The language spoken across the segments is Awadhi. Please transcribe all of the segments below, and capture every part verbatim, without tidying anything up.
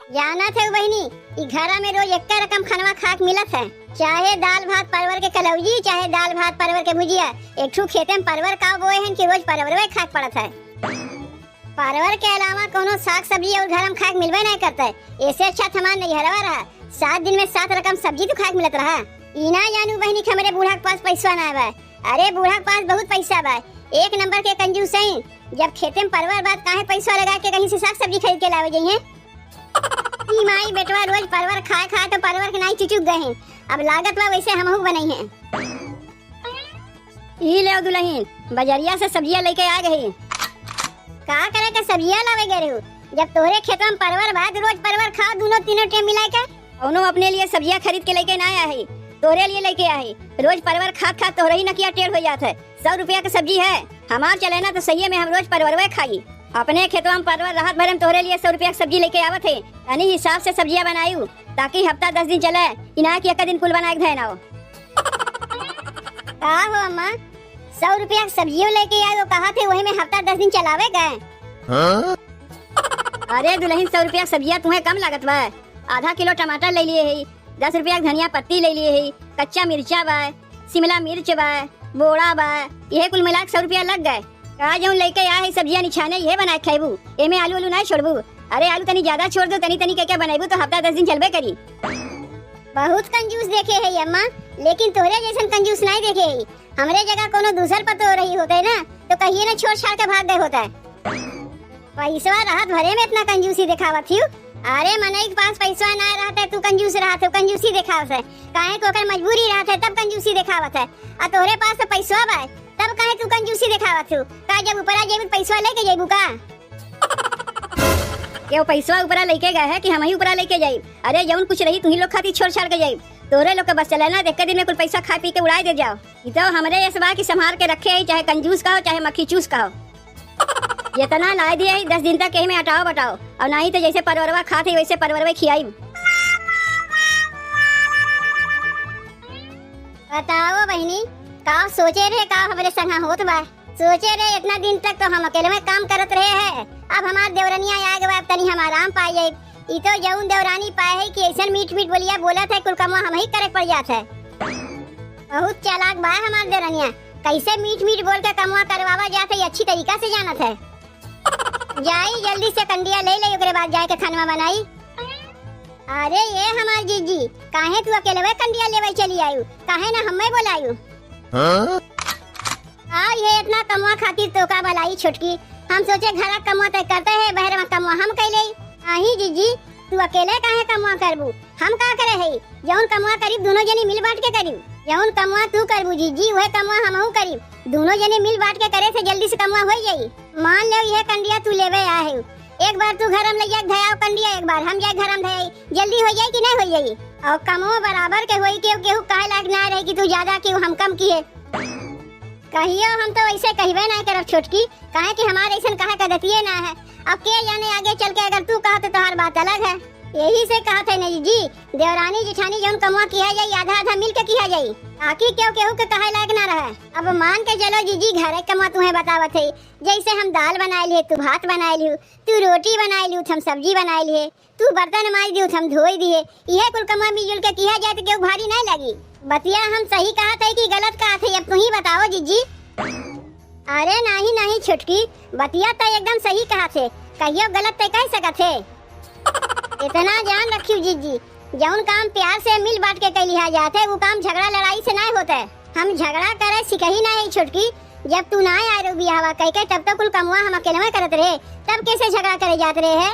जानत है बहिनी, ई घरा में रोज एक्के रकम खनवा खाक मिलत है, चाहे दाल भात परवर के कलौजी, चाहे दाल भात परवर के भुजिया। एक ठू खेते में परवर का बोए हैं कि रोज परवरवे खाक पड़त है। परवर के अलावा कोनो साग सब्जी और घर में खाक मिलबे नहीं करता है। ऐसे अच्छा त हमार नैहरवा रहा, सात दिन में सात रकम सब्जी तो खाक मिलत रहा। ई ना जानू बहिनी कि हमरे बूढ़ा के पास पैसा ना बा। अरे बूढ़ा के पास बहुत पैसा बा, एक नंबर के कंजूस है। जब खेते में परवर बात काहे पैसा लगा के कहीं से साग सब्जी खरीद के लावे जाइए? ई माई बेटवा रोज परवर खाए खाए तो परवर के नाई चुचुक गए हैं। अब लागत बा वैसे हमहू बनई हैं। ई ले दुलहिन, बजरिया से सब्जिया लेके आ गई। का करे के सब्जिया लावे गए रहू? जब तोहरे खेतवा में परवर बा, तो रोज परवर खाओ, दोनों तीनों टेम मिलाए के। कौनो अपने लिए सब्जिया खरीद के लेके ना आए है, तोहरे लिए लेके आए है। रोज परवर खात खात तोहरे ही नकिया टेढ़ हो जात है। सौ रुपया के सब्जी है, हमार चले ना तो सही में हम रोज परवरवे खाई। अपने खेतवा में परवर रहत भरे में तोहरे लिए सौ रुपया के सब्जी लेके आवत है। तनी हिसाब से सब्जिया बनायू, ताकि हफ्ता दस दिन चले, इना कि एक दिन कुल बना के धए ना हो। का हो अम्मा, सौ रुपया के सब्जियों लेके आए हो, कहा थे वही में हफ्ता दस दिन चलावे गए? हाँ? अरे दुलहिन, सौ रुपया के सब्जिया तुम्हें कम लागत बा? आधा किलो टमाटर ले लिए है, दस रुपया के धनिया पत्ती ले लिए है, कच्चा मिर्चा बा, शिमला मिर्च बा, बोड़ा बा, यह कुल मिला के सौ रुपया लग गए। का जौन लेके आए है सब्जिया निछाने, यह बना के खाइबू? एमे आलू आलू नहीं छोड़बू? अरे आलू तनी ज्यादा छोड़ दो, तनी तनी के क्या बनाइबू तो हफ्ता दस दिन चलबे करी। बहुत कंजूस देखे है अम्मा, लेकिन तोहरे जैसन कंजूस नहीं देखे है। हमरे जगह कोनो दूसर पतो रही होते ना, तो कहिए ना छोड़ छाड़ के भाग गए होते। पैसवा रहत भरे में इतना कंजूसी दिखावत हियो। अरे मनई के पास पैसवा ना रहते, तू कंजूस रहत हो, कंजूसी दिखावत है। काहे कि ओकर मजबूरी रहत है, तब कंजूसी दिखावत है। आ तोहरे पास तो पैसवा बा, तब काहे तू कंजूसी दिखावत हो? का जब ऊपरा जेबू तो पैसवा लेके जेबू का? केहू पैसवा ऊपरा लेके गए है कि हम ही ऊपरा लेके जाई? अरे जौन कुछ रही तुही लोग खातिर छोड़ छाड़ के जाई। तोहरे लोग के बस चले ना, देख के दिन में कुल पैसा खा पी के उड़ाए दे जाओ। ई तो हमरे यस बा कि संभार के रखे है, चाहे कंजूस का हो, चाहे मक्खी चूस का हो। जितना लाए दिए है, दस दिन तक यही में अटाओ बटाओ, और नहीं तो जैसे परवरवा खात है वैसे परवरवे खियाई। बताओ बहिनी, का सोचे रहे, का हमरे संगा होत बा? सोचे रहे इतना दिन तक तो हम अकेले में काम करत रहे हैं, अब हमार देवरनिया आ गवा, अब तनी हम आराम पाई जाए। ई तो जौन देवरानी पाए है कि ऐसन मीठ मीठ बोलिया बोलत है, कुल कमवा हम ही करे पड़ जात है। बहुत चालाक बा हमार देवरनिया, कैसे मीठ मीठ बोल के कमवा करवावा जात है, अच्छी तरीका से जानत है। जाई जल्दी से कंडिया ले ले, ओकरे बाद जाए के खानवा बनाई। अरे ये हमार जीजी, काहे तू अकेलवे कंडिया लेवे चली आयु, काहे ना हमें बोलायु? हाँ? आ ये इतना कमवा खातिर तो का बलाई छोटकी, हम सोचे घरा कमवा तय करते है, बहरे में कमवा हम कैले। आही जीजी, तू अकेले काहे कमवा करबू? हम का करे है? जौन कमवा करीब दोनों जने मिल बांट के करीब। जौन कमवा तू करबू जीजी, वह कमवा हमहू करीब। दोनों जने मिल बांट के करे से जल्दी से कमवा हो जाई। मान लो यह कंडिया तू लेवे आए है, एक बार तू घर में ले जाके धयाओ कंडिया, एक बार हम जाके घर में धयाई, जल्दी हो जाई कि नहीं हो जाई? और कमवा बराबर के होई, केहू केहू कहे लायक ना रहे कि तू ज्यादा, केहू हम कम किए। कहियो हम तो ऐसे कहबे नहीं करब छोटकी, काहे कि हमारे ऐसन कहे का आदतिये ना है। अब के जाने आगे चल के अगर तू कहो तो तोहार बात अलग है। यही से कहत है नहीं जी, देवरानी जेठानी जौन कमवा किहा जाई, आधा आधा मिल के किहा जाई, ताकि केहू केहू के कहे लायक ना रहे। अब मान के चलो जीजी, घरे कमवा तुम्हें बतावत है, जैसे हम दाल बनाए लिए, तू भात बनाए लियो, तू रोटी बनाए लियो, हम सब्जी बनाए लिए, तू बर्तन माज दियो, हम धोई दिए, यह कुल कमवा मिलजुल के किहा जाए तो केहू भारी नहीं लगी। बतिया हम सही कहत है कि गलत कहत है, अब तू ही बताओ जीजी। अरे नहीं नहीं छोटकी, बतिया तो एकदम सही कहत है, कहियो गलत तो कह सकत है। इतना जान रखियो जीजी, जौन काम प्यार से मिल बांट के कइ लिहा जात है, वो काम झगड़ा लड़ाई से नहीं होता है। हम झगड़ा करे सिकही नहीं छोटकी, जब तू ना आए रहो बियाहवा कह के, तब तो कुल कमवा हम अकेलवे करत रहे, तब कैसे झगड़ा करे जात रहे है?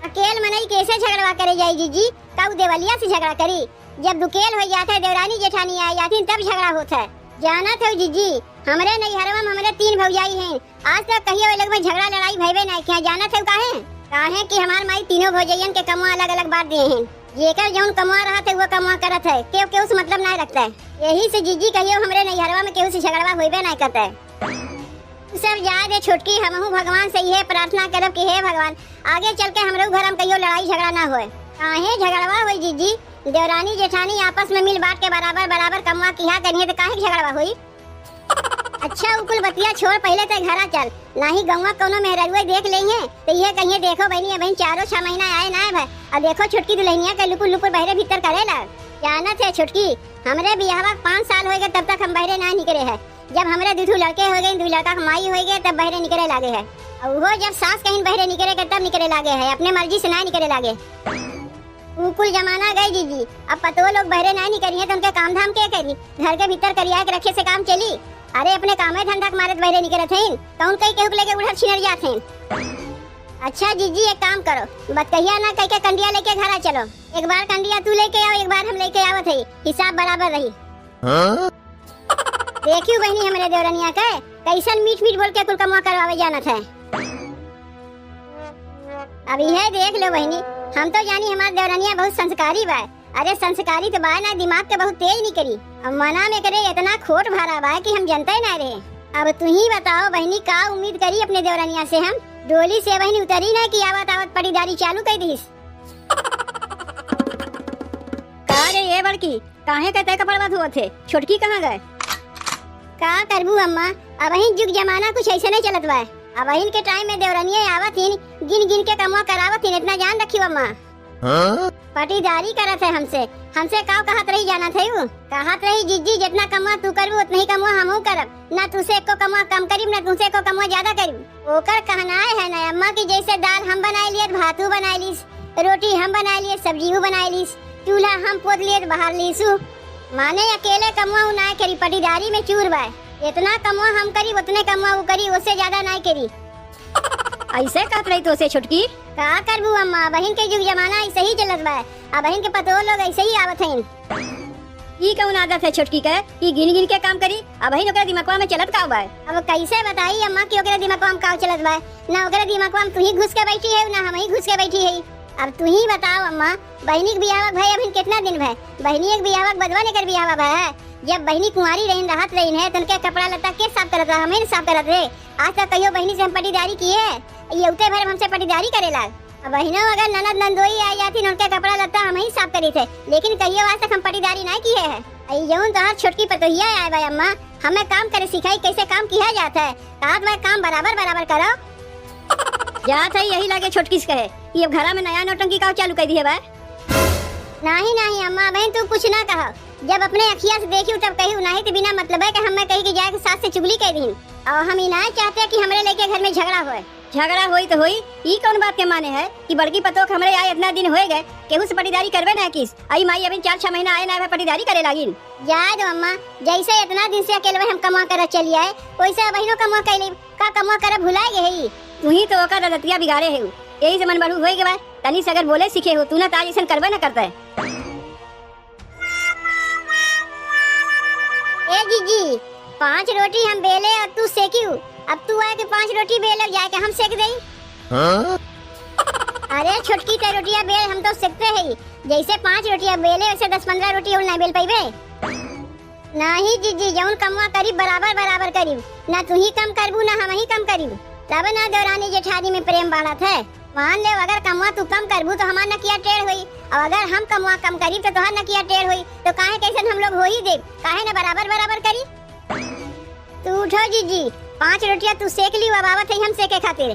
अकेल मनई कैसे झगड़वा करे जाई जीजी? का उ देवलिया से झगड़ा करी? जब दुकेल हो जात है, देवरानी जेठानी आ जाती तब झगड़ा होत है। जानत हो जीजी, हमरे नैहरवा में हमरे तीन भौजाई हैं, आज तक कहियो ए लोग में झगड़ा लड़ाई भइबे नहीं किया। जानत हो काहे? काहे कि हमार माई तीनों भौजैयन के कमवा अलग अलग बांट दिए हैं, जेकर जौन कमवा रहत है वो कमवा करत है, केहू केहू से मतलब नहीं रखता है। यही से जीजी कहियो हमरे नैहरवा में केहू से झगड़वा होइबे नहीं करता है। तू सब जाए दे छोटकी, हमहू भगवान से इहे प्रार्थना करब कि हे भगवान, आगे चल के हमरो घर में कहियो लड़ाई झगड़ा ना होए। काहे झगड़वा होई जीजी? देवरानी जेठानी आपस में मिल बांट के बराबर बराबर कमवा किहा करिहे तो काहे के झगड़वा होई? अच्छा, उ कुल बतिया छोड़, पहिले ते घरा चल, नाही गौवा कौनो मेहररुआ देख लेइहे, तो ये कहिए, "देखो बहिनी, अबहिन चारो छह महीना आए ना भय, और देखो छोटकी दुल्हनिया के लुपुर लुपुर बहरे भीतर करे ला।" जानत है छोटकी, हमरे बियाहवा के पाँच साल होइगे, तब तक हम बहरे ना निकरे है। जब हमरे दुइ ठू लड़के होइगे, दुइ लड़का के माई होइगे, तब बहरे निकरे लागे है। और वो जब सास कहिन बहरे निकरे के, तब निकरे लागे है, अपने मर्जी से ना निकरे लागे। उ कुल जमाना गए जीजी, अब पतोह लोग बहरे ना निकरिहे तो उनके काम धाम के करी? घर के भीतर करिया के रखे से काम चली? अरे अपने कामे धंधा के मारे त बहरे निकरत हईन, कौन कई केहू के लेके उड़हर छिनर जात हईन। अच्छा जीजी, एक काम करो, बतकहिया ना कह के कंडिया लेके घरा चलो। एक बार कंडिया तू लेके आओ, एक बार हम लेके आवत हई, हिसाब बराबर रही। हाँ? देखियो बहिनी, हमरे देवरनिया के कैसन मीठ मीठ बोल के कुल कमवा करवावे जानत है। अब इहे देख लो बहिनी, हम तो जानी हमार देवरनिया बहुत संस्कारी बा। अरे संस्कारी तो बा ना, दिमाग के बहुत तेज निकली। अब मना में करे इतना खोट भरा बा कि हम जनते ना रहे। अब तू ही बताओ बहिनी, का उम्मीद करी अपने देवरनिया से हम? डोली से बहिनी उतरी ना कि आवत आवत पटीदारी चालू कर दीस। का रे ए बड़की, काहे के तय कपड़वा धोवत है? छोटकी कहाँ गए? का करबू अम्मा, अबहिन जुग जमाना कुछ ऐसे नहीं चलत बा। अबहिन के टाइम में देवरनिया आवत हिन, गिन गिन के कमवा करावत हिन, इतना जान रखियो अम्मा। हाँ? पटीदारी करत है हमसे, हमसे का कहत रही जानत है उ? कहत रही, "जीजी, जितना कमवा तू करबू, उतना ही कमवा हमहू करब। ना तू से एको कमवा कम करीब, ना तू से एको कमवा ज्यादा करीब।" ओकर कहनाय है ना अम्मा कि जैसे दाल हम बनाए लिए, भातू बनाए लीस, रोटी हम बनाए लिए, सब्जी भी बनाए लीस, चूल्हा हम पोत लिए, बाहर लीसू। माने अकेले कमवा उ ना करी, पटीदारी में चूर बा। इतना कमवा हम करी, उतने कमवा उ करी, उससे ज्यादा ना करी। ऐसे कहत रही तो से छोटकी? का करबू अम्मा, बहिन के जुग जमाना ऐसे ही चलत बा। अबहिन के पतोह लोग ऐसे ही आवत हईन। ई कौन आदत है छोटकी के कि गिन गिन के काम करी? अबहिन ओकरे दिमगवा में चलत का बा? अब कैसे बताई अम्मा कि ओकरे दिमगवा में का चलत बा? ना ओकरे दिमगवा में तू ही घुस के बैठी है, ना हम ही घुस के बैठी है। अब तू ही बताओ अम्मा, बहिनी के बियाह भय अबहिन कितना दिन भय? बहिनी के बियाह के बदवा नेकर बियाह भय है। जब बहिनी कुंवारी रहीन, रहत रहीन है, तो उनके कपड़ा लत्ता के साफ करत रहा? हम ही साफ करत रहे। आज तक कहियो बहिनी से हम पटीदारी किए है? ये उते भर हमसे पटीदारी करे लाग। अब बहिनो अगर ननद नंदोई आ जाती, उनके कपड़ा लत्ता हम ही साफ करी थे, लेकिन कहियो आज तक हम पटीदारी ना किए है। आई जौन तोहार छोटकी पतोहिया आए बा अम्मा, हमें काम करे सिखाई, कैसे काम किया जात है। कहत बा काम बराबर बराबर करो। जात है यही लागे छोटकी से कहे कि अब घरा में नया नौटंकी का चालू कर दिए बा। नाही नाही अम्मा, बहन तू कुछ ना कहो, जब अपने अखिया से देखी तब कही, नाही तो बिना मतलब है कि हमें कही कि जाए के सास से चुगली कर दीन। और हम ही ना चाहते कि हमरे लेके घर में झगड़ा होए। झगड़ा होई तो होई, ई कौन बात के माने है कि बड़की पतोह के हमरे आए इतना दिन होए गए, केहू से पटीदारी करबे ना किस। आई माई अभी चार छह महीना आए ना भा पटीदारी करे लागिन। जाए दो अम्मा, जैसे इतना दिन से अकेलवे हम कमा कर चली आए, वैसे अबहिनो कमा कैले, का कमा कर भुलाए गए है? तू ही तो ओकर आदतिया बिगाड़े है, यही से मन बढ़ू होए गए बा। तनी से अगर बोले सीखे हो तू ना, ताज ऐसन करबे ना करते। ए जीजी, पांच रोटी हम बेले और तू सेकियो। अब तू आए के पांच रोटी बेले जाए के हम सेक देई। हाँ? अरे छोटकी ते रोटिया बेल हम तो सेकते है, जैसे पांच रोटिया बेले वैसे दस पन्द्रह रोटी और ना बेल पाइबे। नाही जीजी, जौन कमवा करीब बराबर बराबर करीब, ना तू ही कम करबू ना हम ही कम करीब, तब ना देवरानी जेठानी में प्रेम बढ़त है। मान ले अगर कमवा तू कम करबू तो हमार नकिया टेढ़ होई, और अगर हम कमवा कम करीब तो तोहार नकिया टेढ़ होई, तो काहे कैसन हम लोग हो ही देब, काहे ना बराबर बराबर करी। तू उठो जीजी, पांच रोटिया तू सेक ली, अब आवत है हम सेके खातिर।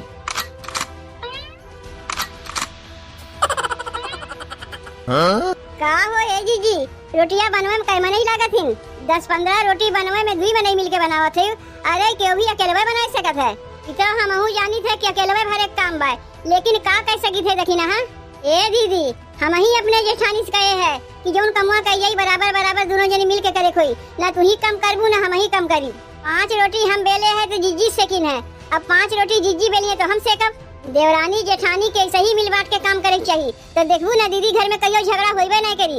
हाँ? का हो ए जीजी, रोटिया बनवे में कै मनई लागत हिन? दस पन्द्रह रोटी बनवे में दुई मनई मिलके बनावत है। अरे केहू भी अकेलवे बनाए सकत है। ई तो हमहू जानित है कि अकेलवे भरे के काम बा, लेकिन का कह सकित है देखी ना, हाँ? ए दीदी, हम ही अपने जेठानी से कहे है कि जौन कमवा कही जाई बराबर बराबर दोनों जनी मिल के करे खोई, ना तू ही कम करबू ना हम ही कम करी। पांच रोटी हम बेले है तो जीजी सेकिन है, अब पांच रोटी जीजी बेली है तो हम सेकब। देवरानी जेठानी के सही मिल बांट के काम करे के चाही, तो देखबू ना दीदी घर में कहियो झगड़ा होइबे नहीं करी।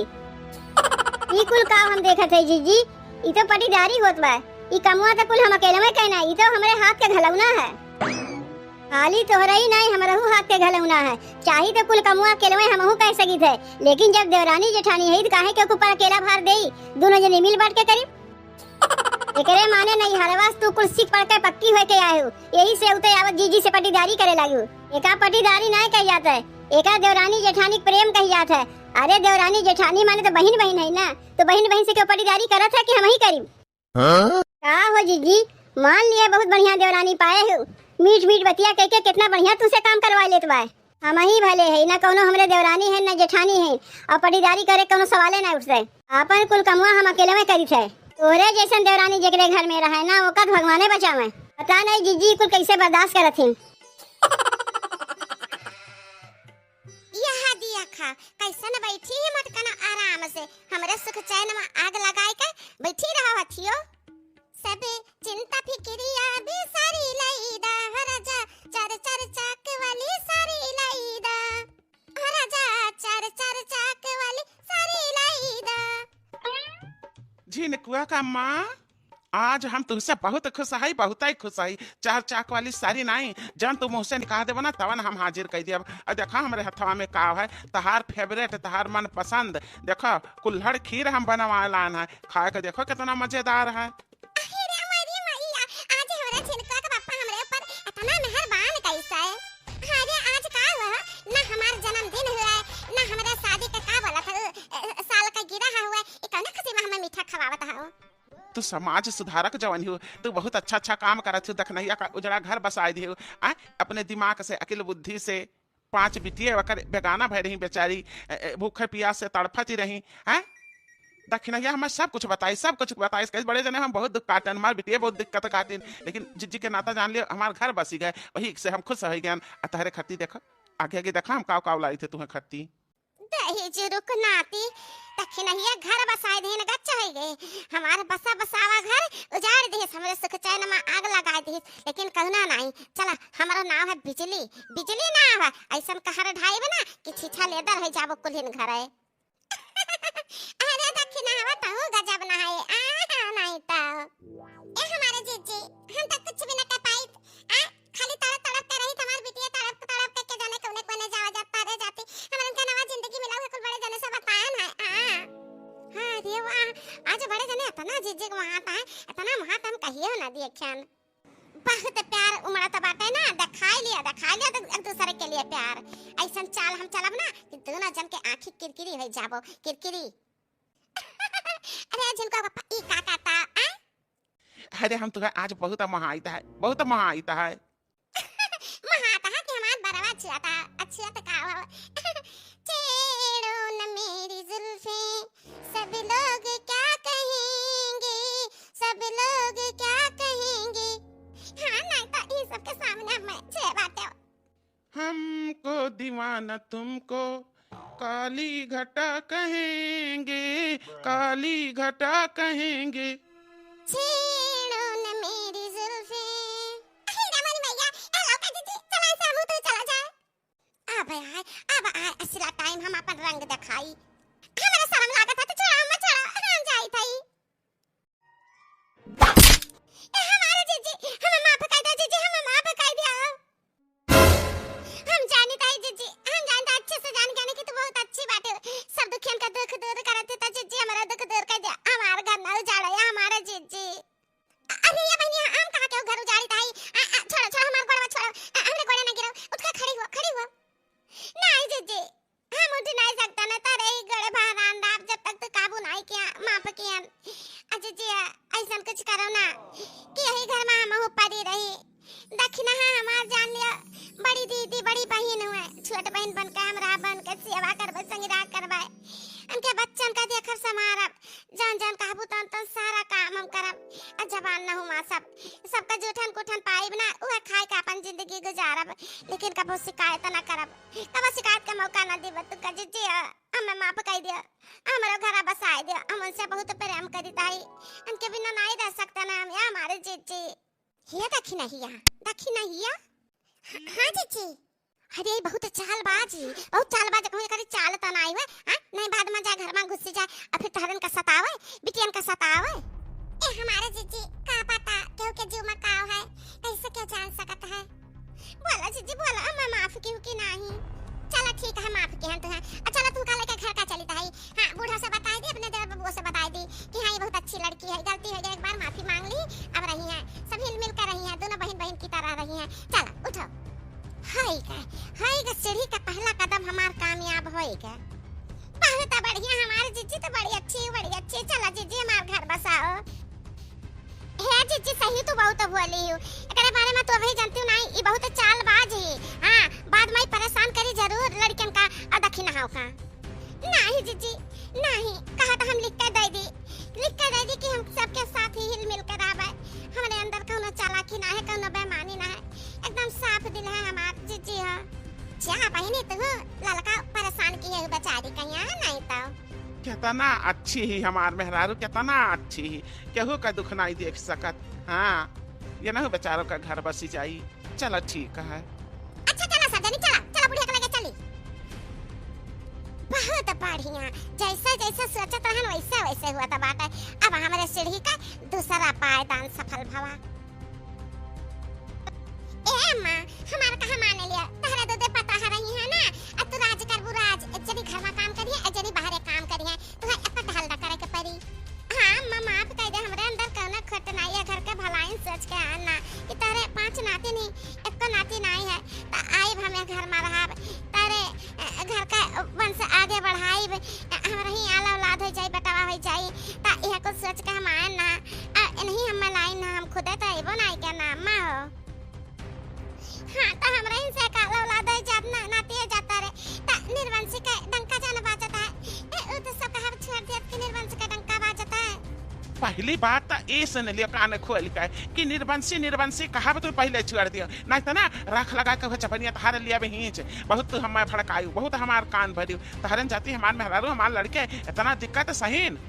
ई कुल का हम देखत है जीजी, ई तो पटीदारी होत बा। ई कमवा तो कुल हम अकेलवे कहना, ई तो हमरे हाथ के घलौना है। खाली तोहरे ही नहीं, हमरहू हाथ के घलौना है। चाही तो कुल कमवा अकेलवे हमहू कह सकित है, लेकिन जब देवरानी जेठानी है तो काहे के ऊपर अकेला भार देई? दोनों जने मिल बांट के करी। एकरे माने नहीं हरवास तू कुल सीख पढ़ के पक्की होए के आए हो, यही से उते आवत जीजी से पटीदारी करे लागी हो। एका पटीदारी नहीं कही जात है, एका देवरानी जेठानी के प्रेम कही जात है। अरे देवरानी जेठानी माने तो बहिन बहिन है ना, तो बहिन बहिन से क्यों पटीदारी करत है कि हम ही करी? हाँ? का हो जीजी, मान लिया, बहुत बढ़िया देवरानी पाए हो। मीठ मीठ बतिया कह के कितना बढ़िया तुमसे काम करवा लेत बा। हम ही भले है, ना कौनो हमरे देवरानी है, ना जेठानी है, और पटीदारी करे कौनो सवाले ना उठते। आपन कुल कमवा हम अकेले में करित है। तोहरे जैसन देवरानी जेकरे घर में रहे ना, ओकर भगवाने बचावे। पता नहीं जिज्जी कुल कैसे बर्दाश्त करत हिन। यह दिया खा, कैसन बैठी है मटकना आराम से, हमरे सुख चैन में आग लगाए के बैठी रहो हथियो। सबे चिंता फिक्रिया बिसारी लईदा, हो राजा चार चार चाक वाली सारी लईदा, हो राजा चार चार चाक वाली सारी लईदा। झिनकुआ का माँ, आज हम तुमसे बहुत खुश हई, बहुत ही खुश हई। चार चाक वाली सारी नाई, जौन तू मुँह से निकाल देबो ना, तवन हम हाजिर कर देब। और देखो हमरे हथवा में का है, तहार favourite, तहार मनपसंद। देखो कुल्हड़ खीर हम बनवा लान है, खाए के देखो कितना मजेदार है। अरे रे मैया, आज हमरा झिनका के पापा हमरे ऊपर इतना मेहरबान कैसे है। अरे आज का हुआ, ना हमार जन्मदिन हुआ है, ना हमरे शादी का का बोला था, ए, साल का गिरा हुआ है, ये कौन खुशी में हमें मीठा खवावत हो? तू समाज सुधारक जवन हो, तू बहुत अच्छा अच्छा काम करत हो, दखनहिया का उजड़ा घर बसाए दियो, आ, अपने दिमाग से, अकिल बुद्धि से। पाँच बिटिये ओकर बेगाना भय रही बेचारी, ए, ए, भूखे पियास से तड़फत ही रही, हैं? दखनहिया हमें सब कुछ बताई, सब कुछ बताई। कहे बड़े जने हम बहुत दुख काटन, हमार बिटिये बहुत दिक्कत काटिन, लेकिन जिज्जी के नाता जान लियो, हमार घर बसी गए, वही से हम खुश हो गए। आ तहरे खत्ती देखो, आगे आगे देखो हम काव काव लाई थे तुम्हें खत्ती। दहेज रुक नाती, दखिनहिया घर बसाए देन गच्च होई गए। हमार बसा बसावा घर उजाड़ दिहिस, हमरे सुख चैन में आग लगाए दिहिस। लेकिन कहना नहीं, चला, हमारा नाव है बिजली, बिजली नाव है। ऐसन कहर ढाइब ना कि छीछा लेदर हो जाबो कुल्हिन घरे। अरे दखिनहवा तहू गजब ना है, आ, नहीं तो। ए हमारे जीजी, हम तो कुछ भी ना कर पाई। आ, खाली तड़प तड़प के रही, हमार बिटिया तड़प तड़प के, के जाने कौने कोने जावा जात, पारे जाती। हमरन का नवा जिंदगी मिला हुआ, कुल बड़े जने सब बतायन है। हाँ। हाँ रे वाह, आज बड़े जने इतना जिज्जिग वहाँ है, इतना वहाँ हम कहिए ना दिए ख्यान। बहुत प्यार उमड़त बाटे ना, दिखाई लिया, दिखाई लिया तो एक दूसरे के लिए प्यार। ऐसन चाल हम चलब ना कि दोनों जन के आँखी किरकिरी हो जाबो, किरकिरी। अरे जिनको पापा ई का कहता, आ? अरे हम तुहे आज बहुत महाइत है, बहुत महाइत है। महात है कि हमार बरवा छियाता, अच्छिया तो का हो। छेड़ो न मेरी जुल्फें, सब लोग क्या कहेंगे, सब लोग क्या कहेंगे। हाँ, नहीं तो ई सबके सामने मैं छे बाटे। हमको दीवाना तुमको काली घटा कहेंगे, काली घटा कहेंगे। छेड़ो न मेरी जुल्फें। अरे रे मोरी मैया, ए लौका दीदी, चला ऐसे हमहू तो चला जाए। अब आए, अब आए असला टाइम हम अपन रंग दिखाई। हमरा शर्म लागत है तो छोड़ा, हम छोड़ा, हम जाई थई। ए, हमारे जीजी, हमें माफ कर दो जीजी, हमें माफ कर दिया। हम जानित है जीजी, हम जानित है, अच्छे से जान गए कि तू बहुत अच्छी बाटे। सब दुखियन का दुख दूर करत है, तो जीजी हमारा दुख दूर कर दिया। हमार घर ना उजाड़ा है, हमारे जीजी। अ-, अरे ये बहनिया, हम कहाँ के घर उजाड़ी ताई? आ, आ, छोड़ो, छोड़ो, हमार गोड़वा छोड़ो। आ, हमरे गोड़े ना गिरो। उठ के खड़ी हुआ, खड़ी हुआ। नहीं जीजी, हम उठ नहीं सकता ना, तारे ही गोड़े भारान राब, जब तक तू काबू नहीं किया, माफ किया। आ जीजी, ऐसन कुछ करो ना कि यही घर में हमहू पड़ी रही। दखिनहा हमार जान लिया, बड़ी दीदी, बड़ी बहिन हुए, छोट बहिन बन के हमरा बन के सेवा करबे, संगिरा करबे। उनके बच्चन का देखब, संभारब, जौन जौन कहबू तौन तौन सारा काम हम करब। आ जबान न हुआ सब, सबका जूठन कुठन पाइब ना, उहे खाए के अपन जिंदगी गुजारब, लेकिन कबो शिकायत ना करब, कबो शिकायत का मौका ना देब। तू का जीजी, हमें माफ कर दिया, हमरो घरा बसाए दिया, हम उनसे बहुत प्रेम करी ताई, उनके बिना नहीं रह सकता ना हम, या हमारे जीजी। हे दखिनहिया, दखिनहिया। हाँ, हाँ जीजी। अरे बहुत चालबाजी, बहुत चालबाज, कहूँ एकरी चाल त ना आई हुए, हाँ? नहीं बाद में जा घर में घुस जाए, और फिर तहरन का सतावे, बिटियन का सतावे। ए हमारे जीजी, का पता केहू के जीव में का है, कैसे क्या जान सकत है? बोला जीजी बोला, मैं माफ की हूँ कि नहीं? चला ठीक है, माफ की हम तुहे। अच्छा चला तू का लेके घर का चली ताई, हाँ, बूढ़ा से बताई दी, अपने देवर बबुआ से बताई दी कि हाँ, ये बहुत अच्छी लड़की है, गलती हो गई, एक बार माफी मांग ली, अब रही है, सब हिल मिल कर रही है, दोनों बहन बहन की तरह रही है। चला, उठो। हाय का, हाय का सीढ़ी का पहला कदम हमार कामयाब होए का। बहुत बढ़िया, हमार जीजी तो बड़ी अच्छी, बड़ी अच्छी। चला जीजी, हमार घर बसाओ। हे जीजी, सही तू बहुत भोली हो। एकरे बारे में तू अभी जानती हो नहीं, ई बहुत चालबाज ही। हाँ, बाद में ई परेशान करी जरूर लड़कियन का और दखिनहा का। नहीं जीजी, नहीं, कहा तो हम लिख के दे दी, लिख के दे दी कि हम सबके साथ ही हिल मिल के रहबे। हमरे अंदर कौनो चालाकी ना है, कौनो बेईमानी ना है, एकदम साफ दिल है हमार जीजी हो। जा बहिनी, तू ललका परेशान किहे हो बेचारी का यहाँ, नहीं तो। कितना अच्छी ही हमार मेहरारू, कितना अच्छी ही, केहू का दुख नहीं देख सकत। हाँ, ये ना बेचारों का घर बसी जाई। चला ठीक है। अच्छा चला सब जनी, चला, चला बुढ़िया के लगे चली। बहुत बढ़िया, जैसे जैसे सोचत रहन वैसे वैसे हुआ था बाटे। अब हमरे सीढ़ी का दूसरा पायदान सफल भवा। ए अम्मा, हमार कहा माने लिया, तहरा दो दे पता है रही है ना, अब तू राज करबू राज, एक जनी घर में काम करिए, एक जनी बाहरे काम करिए, तुहे एक टहल न करे के पड़ी। हाँ अम्मा, माफ कर दे, हमरे अंदर कौनो खोट नाई है, घर के भलाई सोच के आन ना, कि तहरे पांच नाती नहीं, एको नाती नाई है, त आइब हम घर में रहब, तहरे, अ, घर का वंश आगे बढ़ाइब, अ, हमरे ही आला औलाद हो जाई, बेटवा हो जाई, त यह कुछ सोच के हम आए ना, आ, इन्हीं हम लाइन ना, हम खुदे तो अइबो नाई के ना, अम्मा हो। हाँ, त हमरा इनसे का लौला दे जात ना, नातिए जाता रे। त निर्वंशी के डंका जान बाजत है। ए, उ त सब कहावत छोड़ दिया कि निर्वंशी के डंका बाजत है। पहली बात त ए सुन लियो कान खोल के कि निर्वंशी, निर्वंशी कहावत तू पहले छोड़ दियो। नहीं त ना, राख लगा के वो चपनिया तहार लिया भी हींच। बहुत तू हमें भड़कायु, बहुत हमार कान भरियो। तहरन जाती हमार मेहरारू, हमार लड़के, इतना दिक्कत सहीन।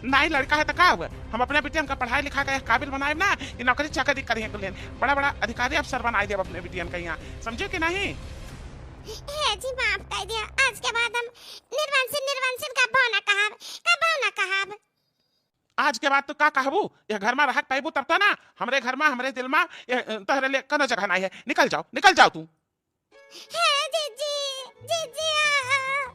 नाई लड़का है त का हुआ? हम अपने बिटियन का पढ़ाई लिखा के काबिल बनाएब ना, कि नौकरी चाकरी करिए कुलियन। बड़ा बड़ा अधिकारी अफसर बनाई देब अपने बिटियन का यहाँ, समझे कि नहीं? हे जी, माफ कर दिया, आज के बाद हम निर्वांसित, निर्वांसित कबो ना कहब, कबो ना कहब। आज के बाद तू का कहबू? यह घर में रहक पाइबू तब तो ना, हमरे घर में, हमरे दिल में, ये, तहरे लिए कोनो जगह नहीं है। निकल जाओ, निकल जाओ तू। हे जीजी, जीजी, आ, आ।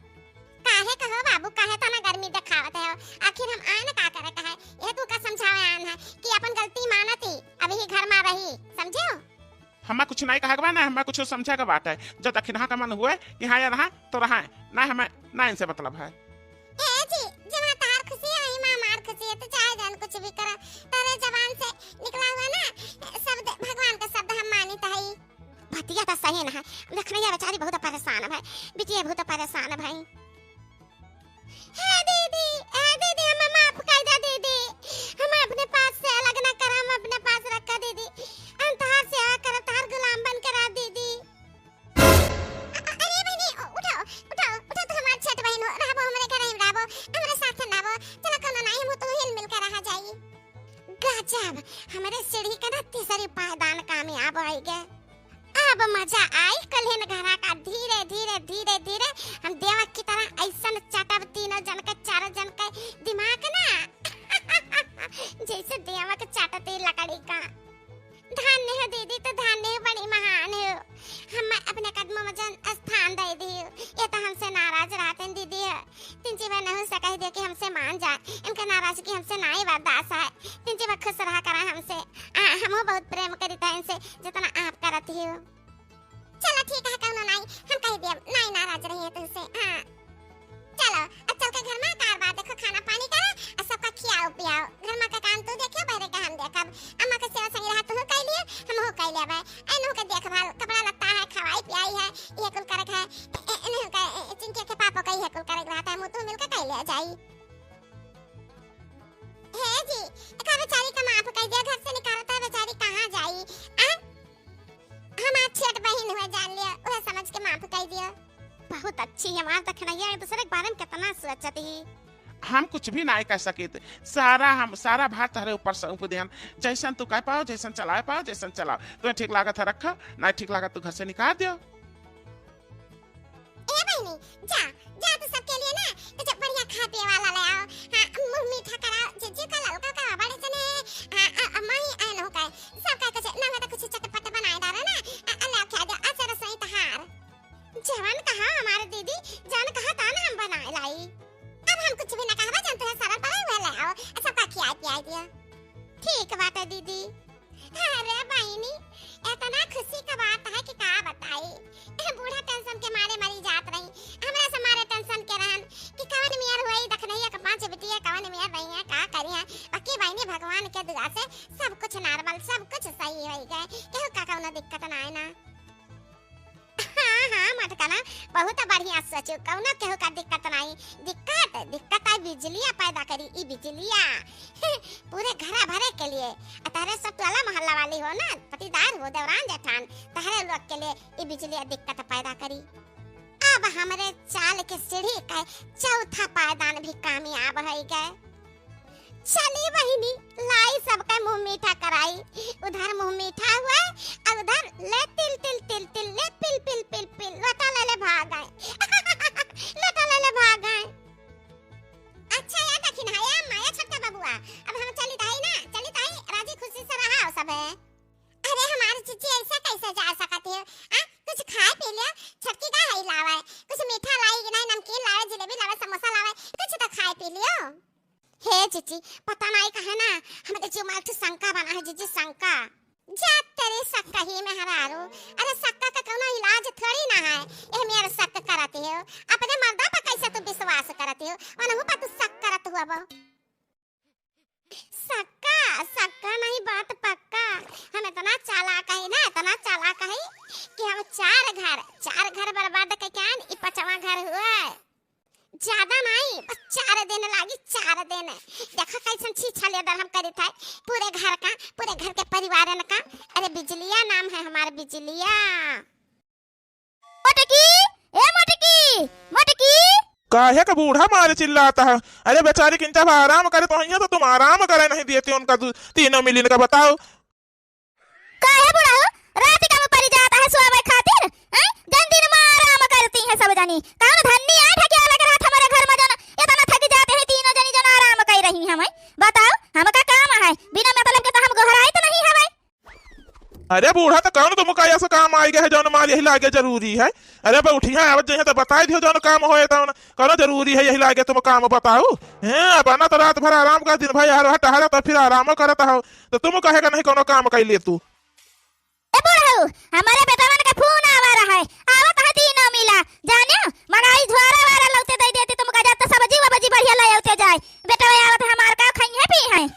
काहे कहो बाबू, काहे तना गर्मी देखावत है? आखिर हम आन का करे कहे? यह तू का समझावे आन है कि अपन गलती मानती, अभी ही घर में रही, समझे हो? हमें कुछ नहीं कहे के बा ना, हमें कुछ समझे के बात है। जो दखिनहा का मन हुए कि हाँ या रहा तो रहा, ना हमें ना इनसे मतलब है। ए जी, जहाँ तार खुशी है, वहीं माँ मार खुशी है, तो चाहे जान कुछ भी करा, तेरे जबान से निकला हुआ ना शब्द, भगवान का शब्द हम मानित है। बतिया त सही न है, लखनैया बेचारी बहुत परेशान है, बिटिया बहुत परेशान है। हे दीदी, हे दीदी, हमें माफ कर दे दीदी, हमें अपने पास से अलग ना कर, हम अपने पास रखा दीदी, हम तहार सेवा करब, तहार गुलाम बन के रह दीदी। अ-, अ-, अरे बहिनी, उ-, उठाओ, उठाओ, उठाओ, तो हमार छोट बहिन हो, रहबो हमरे घर ही रहबो, हमरे साथ रहबो, चलो कोनो नाही, हम तो हिल मिल के रहा जाई। गजब, हमरे सीढ़ी के ना तीसरी पायदान कामयाब होइगे। अब मजा आई कल्हिन घरा का। धीरे, धीरे, धीरे, धीरे हम देवक की तरह ऐसन चटब तीनों जन के, चारों जन के दिमाग ना। जैसे देवक चटती लकड़ी का। धन्य हो दीदी, तो धन्य हो, बड़ी महान हो। हम अपने कदमों में जन स्थान दे दियो। ये तो हमसे नाराज रहते हैं दीदी हो। तिनची बा नहुस से कह दिया कि हमसे मान जाए, इनका नाराजगी हमसे नाई बर्दाश्त है। तिनची बा खुश रहा करा हमसे। आ, हमहू बहुत प्रेम करित है इनसे, जितना आप करत ही हो। चलो ठीक है, कौनो नाई, हम कह दिया, नाई नाराज रही है तुमसे। हाँ, चलो अब चल के घर में कार बार देखो, खाना पानी करा और सबका खियाओ पियाओ। घर में का काम तू देखियो, बहरे का हम देखब। अम्मा के सेवा संग रहा, तू कह लिए, हम हो कह लेबे। एनहू के देखभाल, कपड़ा लत्ता है, खवाई पियाई है, ये कुल करक है। ए-, ए-, एनहू के, ए-, ए-, चिंकी के पापा का ये कुल करक रहता है, मुँह तू मिलके कह ले जाई। हे जी, एका बेचारी का माफ कर दिया, घर से निकालता है, बेचारी कहाँ जाई? आ? हमार छोट बहिन हुए जान लिया, वह समझ के माफ कर दिया। बहुत अच्छी है, हमार दखनैया एक दूसरे के बारे में कितना सोचत ही। हम कुछ भी नाय कह सकित, सारा हम, सारा भार तहरे ऊपर सौंप देन। जैसन तू कह पाओ, जैसन चलाए पाओ, जैसन चलाओ। तुम्हें ठीक लागत है रखो, नाय ठीक लागत तू घर से निकाल दियो। ए बहिनी, जा, जा तू सबके लिए ना, तो जब बढ़िया खाए पिए वाला ले आओ। हाँ, मुँह मीठा कराओ, जीजू का ललका का बड़े जने, हाँ, अ-, अम्मा ही आए न हो गए। सबका कुछ, ना तो कुछ चटपट बनाए डालो ना, अ-, अ-, ले आओ खिया दो, आज रसोई तहार। जवन कहा हमारे दीदी, जवन कहा था ना हम बनाए लाई। अब हम कुछ भी ना कहबा, जन तुहे सरल पड़े हुए ले आओ, सबका खियाए पियाए दिया। ठीक बात है दीदी। अरे बहिनी, इतना खुशी का बात है कि का बताई। बूढ़ा tension के मारे मरी जात रही। हमरा से मारे tension के रहन कि कवन मियर हुई दखनैया के बहुत बढ़िया सोचू, कौनो केहू का दिक्कत नहीं। दिक्कत, दिक्कत आई बिजलिया पैदा करी, ई बिजलिया। पूरे घरा भरे के लिए। आ तहरे सब टोला मोहल्ला वाली हो ना, पटीदार हो, देवरान जेठान, तहरे लोग के लिए ई बिजलिया दिक्कत पैदा करी। अब हमरे चाल के सीढ़ी के चौथा पायदान भी कामयाब होइ गए। चली बहिनी, लाई सबका मुँह मीठा कराई। उधर मुँह मीठा हुआ और उधर ले तिल तिल तिल तिल, ले पिल पिल पिल पिल, लोटा ले ले भाग आए। लोटा ले ले भाग आए। अच्छा या दखिन है, या माया छोटका बबुआ, अब हम चली ताई ना, चली ताई, राजी खुशी से रहा सब है। अरे हमार जीजी, ऐसे कैसे जा सकत हो? आ, कुछ खाए पी लियो, छोटकी का है लावे, कुछ मीठा लाई कि नहीं, नमकीन लावे, जिलेबी लावे, समोसा लावे, कुछ तो खाए पी लियो। हे जीजी, पता नहीं कहे ना, हमरे जीव में एक ठो शंका बना है जीजी, शंका। जा तेरी शक्का ही में हरारू, अरे शक्का का कौनो इलाज थोड़ी ना है, ये मेरे शक करती हो, अपने मर्दा पर कैसे तू विश्वास करती हो, उनहु पर तू शक करत हुआ बो। सक्का, सक्का नहीं बात पक्का। हम इतना चालाक हई ना, इतना चालाक हई कि हम चार घर, चार घर बर्बाद कइके आन, ई पचवा घर हुआ। ज्यादा नहीं, बस चार दिन लागी, चार दिन। देखा कैसन छीछा लेदर हम करित है पूरे घर का, पूरे घर के परिवारन का। अरे बिजलिया नाम है हमार, बिजलिया। मोटकी, ए मोटकी, मोटकी। काहे का बूढ़ा मारे चिल्लाता है? अरे बेचारी किंचा भा आराम करे तो हइया तो तुम आराम करे नहीं देते उनका दू-, तीनों मिलिन का बताओ। काहे बूढ़ा हो? रात का में परी जाता है सोवे खातिर? हैं? जन दिन में आराम करती हैं सब जनी। कौन धन्नी आए ठकिया लग रहा था हमारे घर में जन इतना थक जाते हैं तीनों जनी जन आराम कर रही हैं। बताओ, हमका काम है, बिना मतलब के तो हम गोहराइत नहीं हवे। अरे बूढ़ा, तो कौन तुमका ऐसा काम आइ गया है जौन मार यही लागे जरूरी है? अरे बैठिया आवत जइहे तो बताइ दियो जौन काम होए तौन। कौन जरूरी है यही लागे तुम काम बताओ? हैं, अपना तो रात भर आराम कर, दिन भर यार वहाँ टहरा तो फिर आरामो करत हो, तो तुम कहे का नहीं कौनो काम कर ले तू? ए बूढ़ऊ, हमारे बेटवन का फोन आवा रहा है, आवत है तीनों मिला, जाने मगाई झोरा वारा लौटे दे देती तुमका, जाता सब्जी वब्जी बढ़िया ले आते जाए, बेटवा आवत है हमार का खाई है पी है।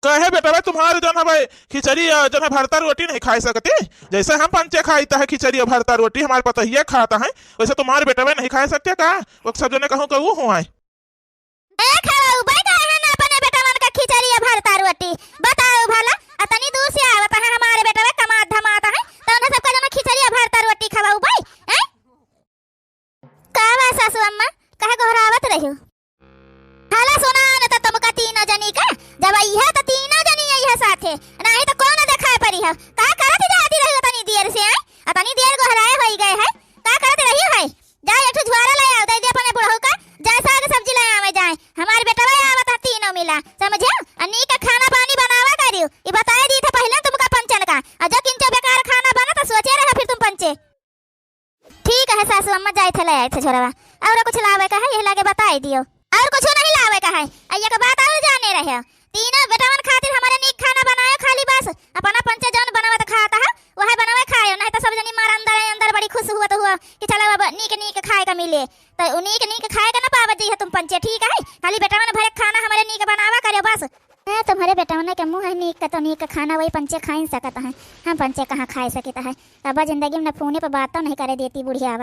कहे बेटवा, तुम्हारे जौन हवे खिचड़ी अ, जौन है भरता रोटी नहीं खाए सकते, जैसे हम पंचे खाइत है खिचड़ी और भरता रोटी, हमारे पतोहिया खात है, वैसे तुम्हारे बेटवा नहीं खाए सकते का? वो सब जने कहूँ का वो हुआ है। ए खवाऊ, बे काहे ना अपने बेटवन का खिचड़ी और भरता रोटी? बताओ भला, अतनी दूर से आवत है हमारे बेटवा कमात धमात है, तो उन्हें सबका जौन खिचड़ी और भरता रोटी खवाऊ बे, हैं? का बा सासू अम्मा, काहे गोहरावत रहियो? भला सुना न त तुमका तीनों जनी का, जब अइहा त तीनों जनी अइहा साथे, नाही त कौन देखाए परी हो? का करत जाती रहियो तनी देर से, आय? अतनी देर गोहराए होई गए है, का करत रहियो है? जा एक ठो झोरा ले आओ, दे दे अपने बुढ़ऊ का, जा साग सब्जी ले आवे जाए, हमार बेटवा आवत है तीनों मिला, समझियो? आ नीक खाना पानी बनावा करियो, ई बताए दी था पहले तुमका पंचन का, आ जो किंचो बेकार खाना बना तो सोचे रहे फिर तुम पंचे। ठीक है सासू अम्मा, जाए थे ले आए थे झोरवा। और कुछ लावे का है, यही लागे बताई दियो। और कुछ नहीं लावे का है। आ एक बात और जाने रहे, तीनों बेटवन खातिर हमारे नीक खाना बनायो खाली बस। अपना पंचे जौन बनवत खाता है, वह बनवे खायो, नहीं तो सब जनी मार अंदर अंदर बड़ी खुश हुआ तो हुआ कि चलो अब नीक नीक खाए का मिले। तो उ नीक नीक खाए का ना पावत जइहे तुम पंचे, ठीक है? खाली बेटवन भरे खाना हमारे नीक बनावा करियो बस। हाँ, तुम्हारे बेटवन के मुँह है नीक का, तो नीक खाना वही पंचे खाई सकत है, हम पंचे कहाँ खाए सकित है? अब जिंदगी में न फोने पर बातों नहीं करे देती बुढ़िया। अब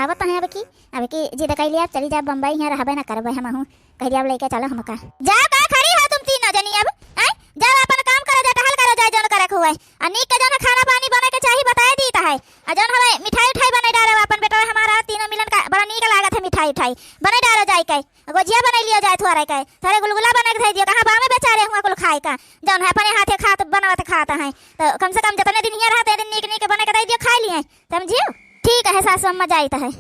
आवत है अब की, अब की जिद कैली, अब चली जा बम्बई, यहाँ रहबे ना करबे हम हूँ। कह दिया अब लेके चलो हमका। जाओ का खड़ी हो तुम तीनों जनी अब, आय? जाओ अपन काम करो, जा टहल करो, जाए जौन करे के हुए। आ नीक के जौन खाना पानी बने के चाही बताए दीत है। आ जौन हवे मिठाई उठाई बने डालो, अपन बेटवा हमारा तीनों मिलन का बड़ा नीक लागत है मिठाई उठाई बने डालो जाए के। गोजिया बनाई लियो जाए थोड़े के, थोड़े गुलगुला बना के धई दियो। कहाँ बामे बेचारे हुआ कुल खाए का, जौन है अपने हाथे खात बनवत खात हैं। तो कम से कम जितने दिन हियाँ रहते हैं, नीक नीक बना के दे दियो, खाए लिए, समझियो? ठीक है सासू अम्मा, जाइत है।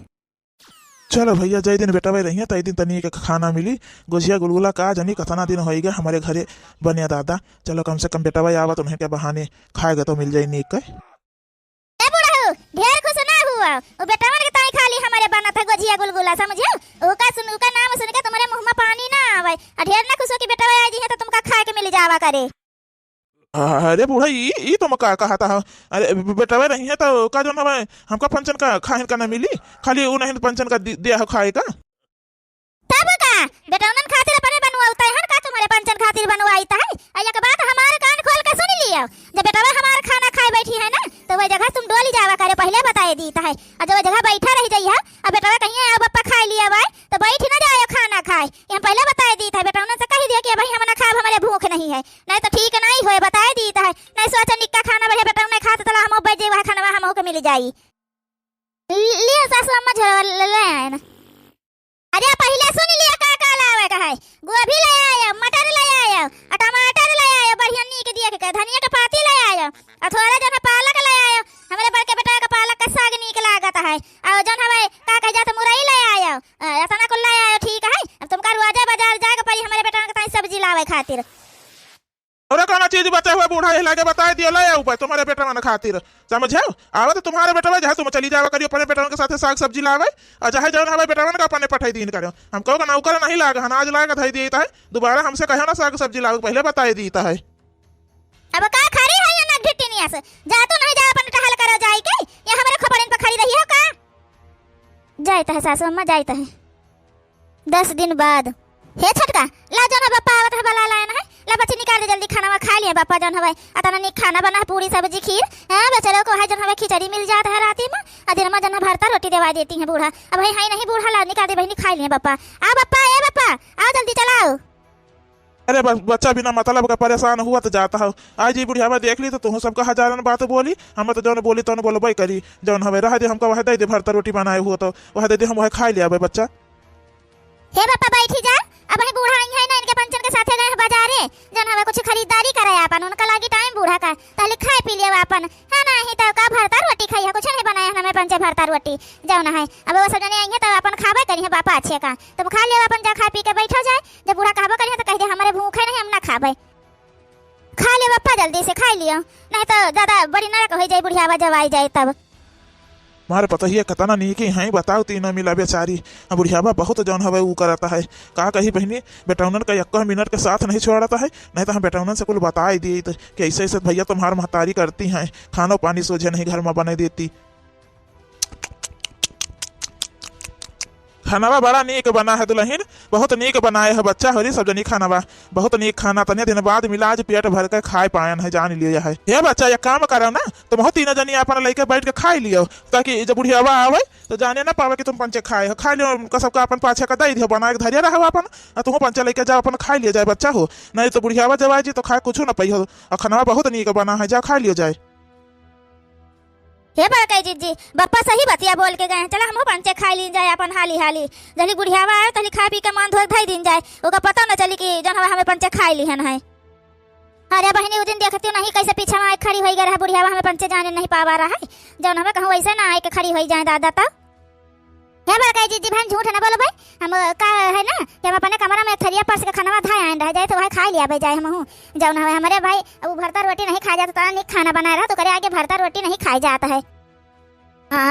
चलो भैया, जय दिन बेटवे रहिए, तय दिन तनी एक खाना मिली, गोजिया गुलगुला का जनी कतना दिन होई गए हमारे घरे बने दादा। चलो कम से कम बेटवा आवत उन्हें के बहाने खाएगा तो मिल जाई नीक के। ए बुढ़ऊ, ढेर खुश ना हुआ। उ बेटवन के ताई खाली हमारे बनत है गोजिया गुलगुला, समझियो? उका सुन, उका नाम सुन के तुम्हारे मुँह में पानी ना आवे। आ ढेर ना खुश हो कि बेटवा आई जी है तो तुमका खाए के मिल जावा करे। अरे बूढ़ा, ई, ई तुम का कहता हो? अरे बे-, बेटवा नहीं है तो का जौन हमें, हमका पंचन का खाहिन का ना मिली? खाली उ नहीं पंचन का दि-, दिया हो खाए का? तब का? बेटौनन खातिर अपने बनवावत हन का तुम्हारे पंचन खातिर बनवाइत है। आ एक बात हमार कान खोल के सुन लियो, जब बेटवा हमार खाना खाए बैठी है ना, तो वही जगह तुम डोली जावा करे, पहिले बताए दीत है। आ जब वही जगह बैठा रह जाई है, अब बेटवा कहिए, "आओ बप्पा, खाए लिया भाई," तो बैठ ना जाए खाना खाए। ये हम पहिले बताए दीत है, बेटवा से कह दिया कि "भाई, हम ना खाब, हमारे भूख नहीं है," नहीं तो ठीक नहीं होए, बताए दीत है। नहीं सोचा निक्का खाना बढ़िया बेटवा नहीं खात, तला हम बैठ जाई, वह खाना हम के मिल जाई। लियो सासू अम्मा झोरा ले, ले आए ना। अरे पहिले सुन लियो का का लावे का है। गोभी ले आयो, मटर ले आयो, आ टमाटर ले आयो, बढ़िया नीक दिया के धनिया के पाती ले आयो, आ थोड़ा जन पालक ले आयो। हमरे बड़के बेटा के पालक का साग नीक लागत है। और जन हवे का कह जात मुरई ले आयो, अ, इतना कुल ले आयो, ठीक है। अब तुमका रोजे बाजार जाए के पड़ी हमरे बेटा के ताई सब्जी लावे खातिर। और कौनो चीज बचे हुए बूढ़ा यही लागे बताए दियो, ले आऊ बस तुम्हारे बेटवन खातिर, समझे? आवे तो तुम्हारे बेटवा, चाहे तुम चली जावा करियो अपने बेटवन के साथे साग सब्जी लावे, और चाहे जौन हवे बेटवन का अपने पठाई दीन करो। हम कहो का नौकर नहीं लाग, अनाज लाग धई दिए है, दोबारा हमसे कहो ना साग सब्जी लावे, पहिले बताए दीत है। अब का खड़ी है ये नगढ़ी टिनिया से? जा तू नहीं जा, अपन टहल करो जाए के, ये हमरे खोपड़िन पर खड़ी रही हो का? जाइत है सासू अम्मा, जाइत है। दस दिन बाद। हे छोटका, ला जौन है बप्पा आवत है, बला लायन है, ला बच्ची निकाल दे जल्दी, खाना खा लिए बप्पा, जौन हवे अतना नीक खाना बना है, पूरी सब्जी खीर, हाँ बेचारे को है जौन हवे खिचड़ी मिल जात है राती में, आ दिन में जौन है भरता रोटी देवा देती है बूढ़ा। अब भाई है नहीं बूढ़ा, ला निकाल दे बहिनी, खा लिए बप्पा। आ बप्पा, ए बप्पा, आओ जल्दी चलाओ। अरे बस बच्चा बिना मतलब का परेशान हुआ तो जाता हो। आज ये बुढ़ियावा देख ली तो तुहूँ सबका हजारन बात बोली, हम तो जौन बोली तौन बोलबे करी। जौन हवे रह दे, हमका वह दे दे, भरता रोटी बनाए हुआ तो वह दे दे, हम वह खाए ले आवे बच्चा। हे बापा बैठी जा, अब ही बूढ़ा आई है ना, इनके पंचन के साथे गए हैं बाजारे, जौन हवे कुछ खरीदारी करे आपन, उनका लागी टाइम बूढ़ा का, तहले खाए पी लिया आपन, है ना? ही तो का भरता रोटी खाई है, कुछ नहीं बनाए हैं हमें पंचे भरता रोटी, जौन है। अब वो सब जने आई है तो अपन खाबे करी है बापा अच्छे का, तुम खा लिया अपन, जा खा पी के बैठो जाए। जब बूढ़ा कहबो करिहे तो कह दे, "हमरे भूखे नहीं, हम ना खाबे।" खा ले बप्पा, जल्दी से खाई लियो, नहीं तो ज्यादा बड़ी नरक हो जाए, बुढ़ियावा जब आई जाए तब। मारे पतोहिया कतना नीकी हैं, बताओ, तीनों मिला बेचारी। अब बुढ़ियावा बहुत जौन हवे ऊ करता है। का कही बहिनी, बेटौनन का एक्को मिनट के साथ नहीं छोड़ता है, नहीं तो हम बेटौनन से कुल बताई दी तो कि ऐसे ऐसे भैया तुम्हार महतारी करती हैं, खानो पानी सोझे नहीं घर में बने देती। खानवा बड़ा नीक बना है दुलहिन, बहुत नीक बनाए है बच्चा होरी सब जनी खानवा, बहुत नीक खाना, तने दिन बाद मिला आज पेट भर के खाए पायन है, जान लियो है। हे बच्चा, एक काम करो ना, तुम हो तीनों जनी अपन लेके बैठ के खाई लियो, ताकि जब बुढ़ियावा आवे तो जाने ना पावे कि तुम पंचे खाए हो। खा लियो, उनका सबका अपन पाछे का दे दियो, बना के धरिया रहो अपन, आ तुम पंचे लेके जाओ, अपन खाई लियो जाए बच्चा हो, नहीं तो बुढ़ियावा जब आए जी तो खाए कुछ ना पाई हो। और खानवा बहुत नीक बना है, जा खाई लियो जाए। हे बड़कई जिज्जी, बप्पा सही बतिया बोल के गए हैं। चला हमहू पंचे खाई लीन जाए अपन हाली हाली। जल्दी बुढ़ियावा आए, तहली खा पी के मन धोए धई दीन जाए। ओका पता न चली कि जौन हवा हमें पंचे खाई लिहन है। अरे बहिनी, उ दिन देखती नहीं कैसे पीछे में आए खड़ी होई गए रहा बुढ़ियावा, हमें पंचे जाने नहीं पावा रहा है। जौन हमें कहूँ वैसे ना आए के खड़ी होई जाए दादा तब। हे बड़कई जिज्जी, भाई झूठ न बोलो भाई, हम का है ना कि हम अपने कमरा में थरिया परस के खनवा धाए आए रह जाए तो वह खाई लिया भाई जाए हमहू। जौन हवे हमरे भाई, अब भरता रोटी नहीं खा जाता, तना निक खाना बनाए रहा तो करे आगे भरता रोटी नहीं खाई जाता है।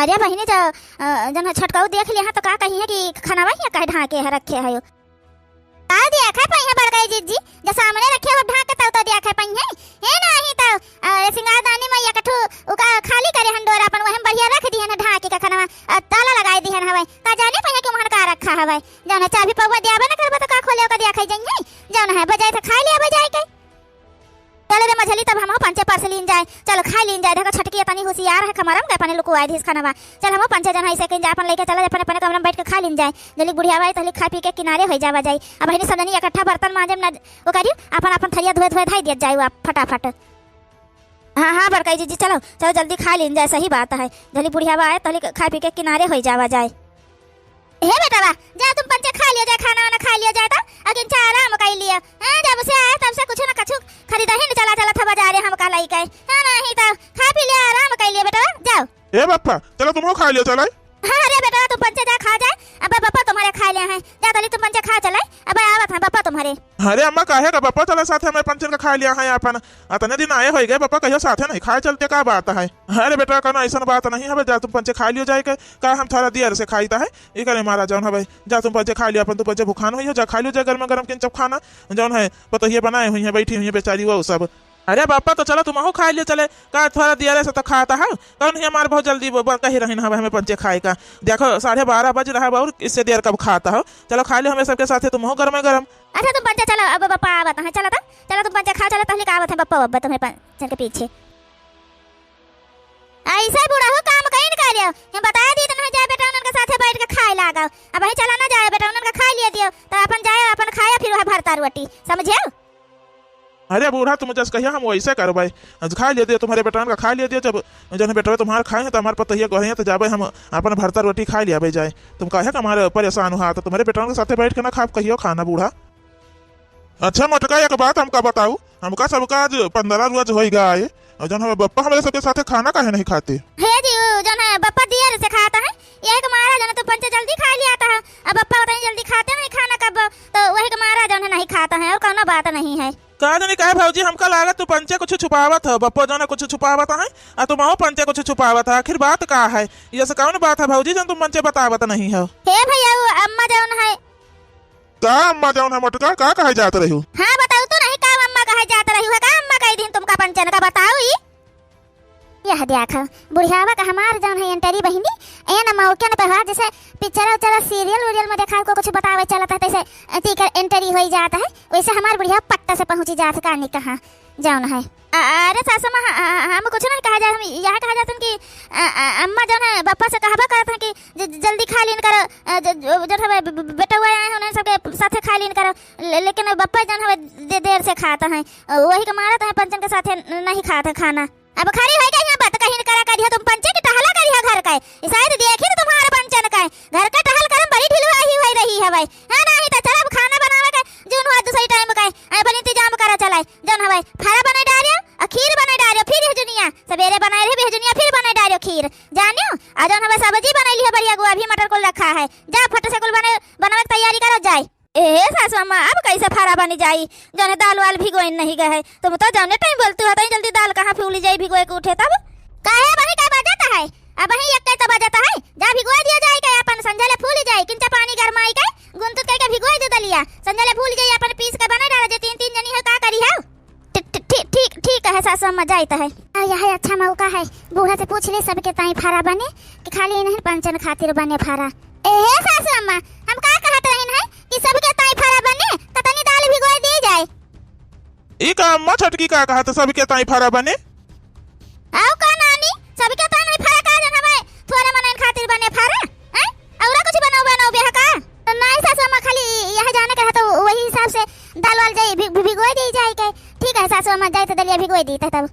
अरे बहिनी, जो, अ, जौन है छोटकाऊ देख लिया है तो का कही है कि खनवा ही कहे ढाके है, रखे है। का देखे पइहे बड़कई जिज्जी, जो सामने रखे हो ढाक के तब तो देखे पइहे। हे नाही तो, अ, सिंगारदानी में एक ठो उका खाली करे हन डोरा अपन, वही में बढ़िया रख दिहन ढाक के खनवा, अ, ताला लगाई दिहन हवे। का जाने पइहे कि वहन का रखा हवे। जौन है चाबी पौवा दियाबे न करबे तो का खोले ओका देखे जइहे। जौन है बजाए तो खाई लिया बजाए के। चल रे मझली, तब हमहू पंचे परस लीन जाए, चल खाई लीन जाए। देखो छोटकी तनी होशियार है, कमरम के अपने लुकुआए दिस खनवा। चल हमहू पंचे जन ऐसे किन जाए, अपन लेके चल अपने अपने कमरा में बैठ के खाई लीन जाए। जल्दी बुढ़ियावा आई, तहली खा पी के किनारे होई जावा जाई। अब हनी सब जनी इकट्ठा बर्तन मांजे न, वो करी, अपन अपन थरिया धोए धोए धाई दिया जाए वो आप फटाफट। हाँ हाँ बड़कई जिज्जी, चलो चलो जल्दी खाई लीन जाए, सही बात है। जल्दी बुढ़ियावा आए, तहली खा पी के किनारे होई जावा जाए। हे बेटवा, जा तुम पंचे खा लियो जाए, खाना वाना खा लियो जाए तो, अगिन चा आराम कर लियो। हाँ, जब से आए तब से कुछ ना कछु खरीदा ही नहीं चला चला था बाजारे हम का लाई के। हाँ, नहीं तो खा पी लियो, आराम कर लियो बेटवा, जाओ। ए बप्पा, चलो तुमहू खा लियो चलो। हाँ, अरे बेटवा, तुम पंचे जा खा जाए, अब बप्पा तुम्हारे खा लिया है, जा तली तुम पंचे खा चले, अब आवत है बप्पा तुम्हारे। अरे अम्मा, काहे का बप्पा चला साथे में पंचन का खा लिया है अपन, अतने दिन आए होई गए, बप्पा कहियो साथे नहीं खाए चलते, का बात है? अरे बेटा, कौनो ऐसन बात नहीं है, जा तुम पंचे खा लियो जाए के, का हम थोड़ा देर से खाई ता है, एकरे मारा जौन हवे, जा तुम पंचे खा लियो, अपन तुम पंचे भुखान होई हो, जा खा लियो, जा गरम गरम किंचप खाना, जौन है पतोहिया बनाए हुई है, बैठी हुई है बेचारी वो सब। अरे बप्पा, तो चलो तुमहू खाइ लियो चले। का थोड़ा दियरे से तो खात हौ। कौन ही हमार बहुत जल्दी ब-, ब-, कही रहिन हवे हमें पंचे खाए का। देखो, साढ़े बारह बज रहा बा और इससे देर कब खात हौ। चलो खाइ लियो हमें सबके साथे तुमहू गरमे गरम। अच्छा तुम पंचे चलो, अब बप्पा आवत हैं, चलो तो, चलो तुम पंचे खाओ, चलो तहली का आवत हैं बप्पा, बप्पा तुम्हें पंचन के पीछे। ऐसे बुढ़ऊ काम कहीं न करियो। हम बताए दी तो नहीं जाए बेटा, उनके साथे बैठ के खाए लागो। अब वही चला ना जाए बेटा, उनके खाए लिए दियो, तो अपन जाए, अपन खाए, फिर वह भरता रोटी, समझियो? अरे बूढ़ा, तुम जस कहिया हम वैसे करबै। आज खाए लिए दियो, तुम्हारे बेटवन का खाए लिए दियो, जब जौन बेटवे तुम्हार खाए हैं, तो हमार पतोहिया कहे हैं, तो जाबे हम अपन भरता रोटी खाए लियाबे जाए। तुम काहे का हमारे परेशान हुआ, तो तुम्हारे बेटवन के साथे बैठ के ना खाब कहियो खाना बूढ़ा। अच्छा मोटका, एक बात हमका बताऊ, हमका सबका आज पन्द्रह रोज होई गा आए, और जौन हमें बप्पा हमारे सबके साथे खाना काहे नहीं खाते? हे जी, उ जौन है बप्पा दियर से खाता है, यही के मारा जौन तू पंचे जल्दी खा लिया था, अब बप्पा उतनी जल्दी खाते नहीं खाना कब, तो वही के मारा जौन है नहीं खाता है, और कौनो बात नहीं है। का जानी काहे भौजी, हमका लागत तू पंचे कुछ छुपावत हो, बप्पो जौन है कुछ छुपावत है, आ तुमहू पंचे कुछ छुपावत है, आखिर बात का है? ये से कौन बात है भौजी, जौन तुम पंचे बतावत नहीं हो? हे भैया, वो अम्मा जौन है का अम्मा जौन है मोटका, का कहे जात रही हो? हाँ, बताऊ तो नहीं, का अम्मा कहे जात रही हो? का अम्मा कही दिन तुमका पंचन का, बताऊ ई? यह देखो, बुढ़ियावा का हमार जौन है entry बहिनी, ए न मौके न पे हुआ, जैसे पिक्चर उचर serial उरियल में देखा को कुछ बतावे चलत है, तैसे तीकर entry होई जात है, वैसे हमार बुढ़िया पट्टा से पहुँची जात है, का नहीं कहा जौन है। अ-, अरे सासू माँ, ह-, ह-, हम कुछ नहीं कहा जात, हम यह कहा जात है कि अ-, अ-, अम्मा जौन है बप्पा से कहबा करत है कि ज-, ज-, जल्दी खा लीन करो, अ, ज-, ज-, जौन हवे ब-, ब-, बेटवा आए हैं, उन्हें सबके साथे खा लीन करो, ले-, लेकिन बप्पा जौन हवे दे-, देर से खात हैं, अ, वही के मारत हैं, पंचन के साथे न-, नहीं खात हैं खाना। अब खड़ी होई गई है बात कहीं करा करियो तुम पंचे की टहला करियो घर का, ई शायद देखी तो तुम्हारे पंचन का, घर का टहल करम बड़ी ढिलवा ही होई रही हवे। हाँ, नहीं तो चल अब खाना बनावे के जौन हुआ दूसरी time का, अब इंतजाम करा चलाए, जौन हवे फरा बने डारियो, आ खीर बने डारियो, फिर यह जुनिया, सबेरे बनाए रहे, यह जुनिया फिर बने डारियो खीर, जानियो, आ जौन हवे सब्जी बनैली है बढ़िया, गोभी मटर कुल रखा है, जा फट से कुल बने, बनावे के तैयारी करो जाए। ए सासू अम्मा, अब कैसे फरा बनी जाई, जौन दाल वाल भिगोइन नहीं गए है, तुम तो जौने time बोलती हो, तई जल्दी दाल कहाँ फूली जाई भिगोए के उठे तब। काहे बही का बजत है, अब वही एक तो बजत है, जा भिगोए दिया जाए के अपन संझा ले फूली जाए, किंचा पानी गरमाई के गुनतुत कई के भिगोए दे दलिया, संझा ले फूली जाए, अपन पीस के बना डाला, जे तीन तीन जनी हो का करी है। ठी-, ठी-, ठीक, ठीक, ठीक है सासू अम्मा, जाइत है। आ, यह अच्छा मौका है, बूढ़ा से पूछ ले सबके ताई फरा बने कि खाली इन्हें पंचन खातिर बने फरा। ए सासू अम्मा, हम का कहत रहिन है कि सबके ताई फरा बने, त तनी दाल भिगोए दी जाए। ई का अम्मा छोटकी का कहत सबके ताई फरा बने? आओ का नानी, सबके ताई नहीं फरा का जन हमें थोरे मनइन खातिर बने फरा? हैं? औरा कुछ बनाओ, बनाओ बेहा का? तो नहीं सासू अम्मा, खाली यह जाने का है तो वही हिसाब से दाल वाल जाई, भि-, भि-, भिगोए दी जाए के। ठीक है सासू अम्मा, जाए तो दलिया भिगोए दी तब।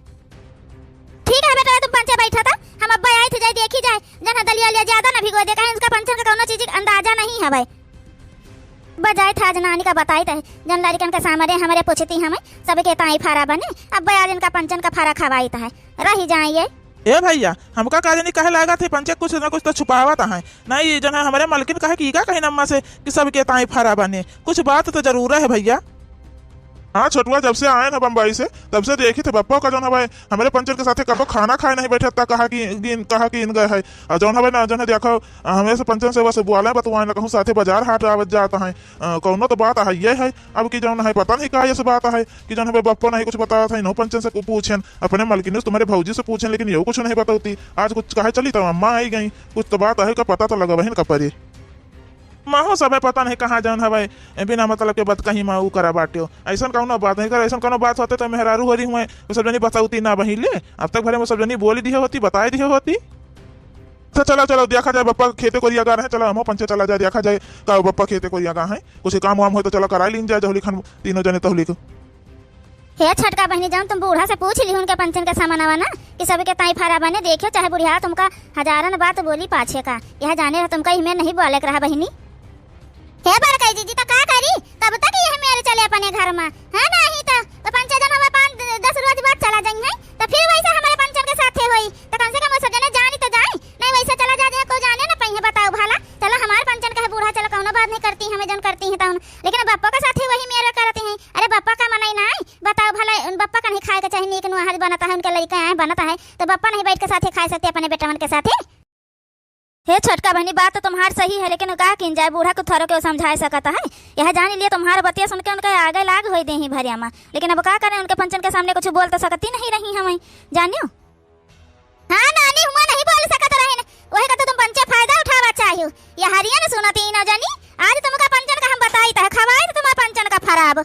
ठीक है बेटा, तुम पंचे बैठा था, हम अब्बा आई थे, जाए देखी जाए, जन दलिया लिया ज्यादा ना भिगोए दे, कहीं उसका पंचन का कौनो चीज का अंदाजा नहीं है भाई। बजाए था आज नानी का बताई थे, जन लड़कन के सामने हमारे पूछती हमें, सबके ताई फरा बने, अब्बा आज इनका पंचन का फरा खवाई था, रही जाए ये। ए भैया, हमका का जानी काहे लागत है, पंचे कुछ ना कुछ तो छुपावत है। नहीं, जन है हमरे मलकिन कहे कि ई का कहिन अम्मा से कि सबके ताई फरा बने। कुछ बात तो जरूर है भैया। हाँ छोटुआ, जब से आए ना बम्बई से, तब से देखी थे बप्पा का जौन हवे, हमरे पंचन के साथे कबो खाना खाए नहीं बैठे, ता कहा कि, कि, कहा कि इन गए है। और जौन हवे ना, जौन है देखो, हमें से पंचन से बस बुआले बतुआए ना, कहूँ साथे बाजार हाट आवत जात है। अ, कौनो तो बात है ये है, अब की जौन है पता नहीं का ये से बात है कि जौन हवे बप्पा नहीं कुछ बतावत है, इन्हों पंचन से पूछेन, अपने मलकिन से तुम्हारे भौजी से पूछेन, लेकिन यो कुछ नहीं बतौती। आज कुछ कहे चली तो अम्मा आई गई, कुछ तो बात है का पता तो लगा बहिन का परी। महू सबे पता नहीं कहाँ जौन हवे, बिना मतलब के बात कहीं मा ऊ करा बाट्यो। ऐसन कौनो बात नहीं कर, ऐसन कौनो बात होते तो मेहरारू होरी हुए, वो सब जनी बतौती ना बहिन ले। अब तक भरे वो सब जनी बोली दिए होती, बताए दिए होती। अच्छा चला, चला देखा जाए, बप्पा खेते कोरिया गा रहे, चला हमहू पंचे चला जाए, देखा जाए का बप्पा खेते कोरिया गा है, कुछ काम वाम हो तो चला कराई लीन जाए, जहुली खान तीनों जने तहुली को। हे छोटका बहिनी, जौन तुम बूढ़ा से पूछ ली उनके पंचन के सामानवा ना कि सबके ताई फरा बने, देखियो चाहे बुढ़िया तुमका हजारन बात बोली पाछे का, यह जाने रह तुमका इहमें नहीं बोले के रहा बहिनी। हे बड़कई जीजी, तो का करी, तब तक यह मेरे चले अपने घर में, है नहीं तो, तो पंचे जन हमें पाँच दस रोज बाद चला जाई है, तो फिर वैसे हमारे पंचन के साथे होई, तो कम से कम वो सब जने जानी तो जाए, नहीं वैसे चला जा जाए, कोई जाने ना पाई है, बताओ भला। चलो हमारे पंचन का है बूढ़ा, चलो कौनो बात नहीं करती, हमें जौन करती हैं तौन, लेकिन बप्पा के साथे वही मेरे करती हैं। अरे बप्पा का मनई ना है, बताओ भला, उन बप्पा का नहीं खाए के चाहे, नीक नुआहर बनता है, उनके लड़के आए बनता है, तो बप्पा नहीं बैठ के साथे खाए सकते अपने बेटवन के साथे? हे छोटका बहन, ई बात तो तुम्हार सही है, लेकिन का किन जाए, बूढ़ा को थोरो के समझाए सकत है। यह जान लिया, तुम्हार बतिया सुन के उनका आगे लाग होई देही भरिया मा। लेकिन अब का करें, उनके पंचन के सामने कुछ बोल तो सकती नहीं रही हम, जानियो। हाँ नानी, हुआ नहीं बोल सकत रहे न, वही का तो तुम पंचे फायदा उठावा चाहियो। यह हरिया न सुनती न जानी, आज तुमका पंचन का हम बताई तो है, खवाई तो तुम्हार पंचन का फराब।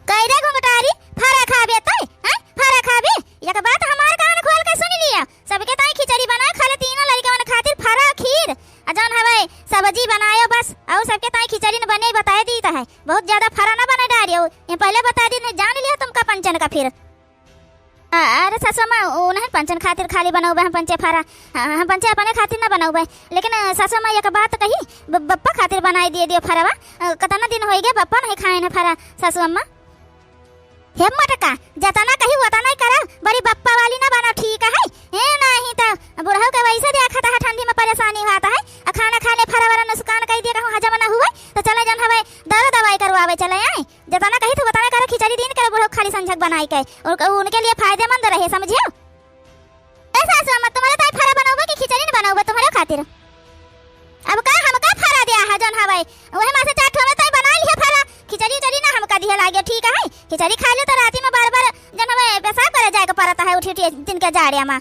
कह दे घुंघटारी, फरा खाबे तय, हैं? फरा खाबे? एक बात हमार कान खोल के सुन लिया, सबके ताई खिचड़ी बनाए, खाली तीनों लड़िकवन खातिर फरा खीर, आ जौन हवे सब्जी बनायो बस, और सबके ताई खिचड़ी न बने, बताए दी तो है, बहुत ज्यादा फरा न बने डारियो, ये पहले बता दी, नहीं जान लिया तुमका पंचन का फिर। अ-, अरे सासू अम्मा, उ नहीं पंचन खातिर खाली बनउबे हम पंचे फरा, अ, हम पंचे अपने खातिर ना बनउबे। लेकिन, अ, सासू अम्मा, एक बात कही, ब-, बप्पा खातिर बनाई दिए दियो फरवा। अ, कतना दिन होई गए, बप्पा नहीं खाए न फरा, सासू अम्मा। हे मटका, जतना कही वतना ही करा, बड़ी बप्पा वाली ना बना, ठीक है? ए, नहीं तो बुढ़ऊ के वैसे देखत है, ठंडी में परेशानी होत है, आ खाना खाने फरवा वाला नुकसान कई दिए, कहूँ हजम ना हुए, तो चले जौन हवे दवा दवाई करवावे चले आए। जतना कही थी, वतना करो, खिचड़ी दिन के बुढ़ऊ खाली संझक बनाई के, उनके, उनके लिए फायदेमंद रहे, समझियो? ए सासू अम्मा, तुम्हारे ताई फरा बनउबे कि खिचड़ी न बनउबे तुम्हारे खातिर? अब का हमका फरा दिया है, जौन हवे, वही में से चार ठो में ताई बना लिया फरा, खिचड़ी उचड़ी ना हमका दिया लागे, ठीक है? खिचड़ी खा ले तो राती में बार बार जौन हवे पेशाब करे जाए के पड़ता है, उठी उठी दिन के जाड़े में।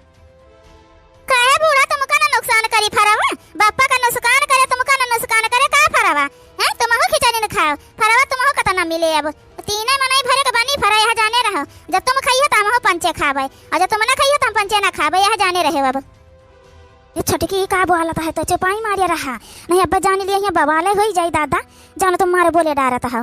काहे बूढ़ा, तुमका ना नुकसान करी फरवा? बप्पा का नुकसान करे, तुमका ना नुकसान करे का फरवा? हैं, तुमहू खिचड़ी न खाओ, फरवा तुमहू कतना मिले अब। तीने मनई भरे के बनी फरा, यह जाने रहो, जब तुम खाइयो त हमहू पंचे खाबे, और जब तुम ना खाइयो त हम पंचे ना खाबे, यह जाने रहे अब। ये छोटकी का बोलत है, तो चुपाई मारे रहा, नहीं अब जान लिए यहाँ बवाले होई जाई दादा, जानो तुम मारे बोले डारत हो।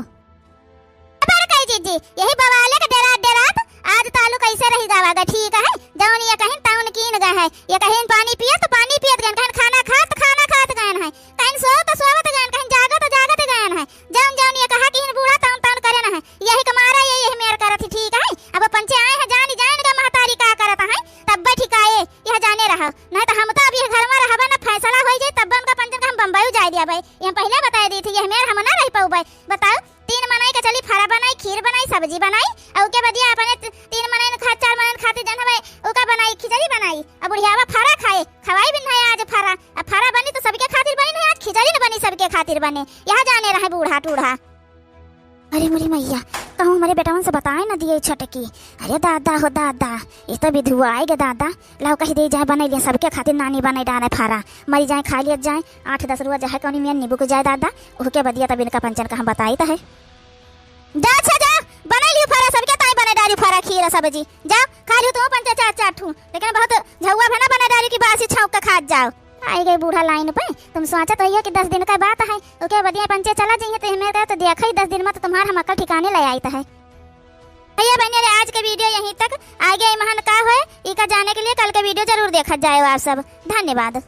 बड़कई जीजी, यही बवाले के डेरात डेरात आज तालु कैसे रही जावा गा, ठीक है? जौन ये कहिन तौन कीन गए है, ये कहिन पानी पियत तो पानी पियत गए, कहिन खाना खात तो खाना खात गए है, कहिन सोवत तो सोवत गए, कहिन जागत तो जागत गए है। जौन जौन ये कहा किहिन बूढ़ा तौन तौन करे न है, यही के मारा ये यही मेर करत ही, ठीक है? अब पंचे आए हैं, जानी जान गा महतारी का करत है, तब बैठी का ये, यह जाने रहो, नहीं तो हम तो अब ये घर में रहबे ना, फैसला होई जाए, तब उनका पंचन का हम बम्बई जाए दिया भाई। ये हम पहले बताए दी थी, यह मेर हम ना रह पाऊ भाई। बताओ, तीन मनई के चली फरा बनाई, खीर बनाई, सब्जी बनाई, और उके बदिया अपने त-, तीन मनई न खा, चार मनई न खातिर जन हवे, उका बनाई, खिचड़ी बनाई। अब बुढ़ियावा फरा खाए, खवाई भी नहीं आज फरा। अब फरा बनी तो सबके खातिर बनी नहीं, आज खिचड़ी न बनी सबके खातिर बने। यह जाने रहे बूढ़ा टूढ़ा। अरे मोरी मैया, कहूँ हमारे बेटवन से बताए न दिए छटकी। अरे दादा हो दादा, ये तो विधुआ आए गे दादा। लाओ कही दे जाए, बनाई लिए सबके खातिर नानी बनाई डाले फरा। मरी जाए, खा लियत जाए, आठ दस रुआ जाए, कौनी मियाँ नींबू के जाए दादा, ओहके बदिया तब इनका पंचन का हम बताई त है। जा अच्छा जा, बनाई लियो फरा, सबके ताई बने डारी फरा, खीर सब्जी। जा, खा लियो तुम पंचे चार चार ठू, लेकिन बहुत झउआ भना बने डारी की बासी छौंक के खात जाओ। आई गई बूढ़ा लाइन पे, तुम सोचत रहियो कि दस दिन का बात है, ओके बदिया पंचे चला जाइए, तो हमें तो देखा ही दस दिन में तो तुम्हार हम अकल ठिकाने ले आई त है। भैया बहनी रे, आज के वीडियो यहीं तक। आगे ई महान का होए, इका जाने के लिए कल के वीडियो जरूर देखत जाए आप सब। धन्यवाद।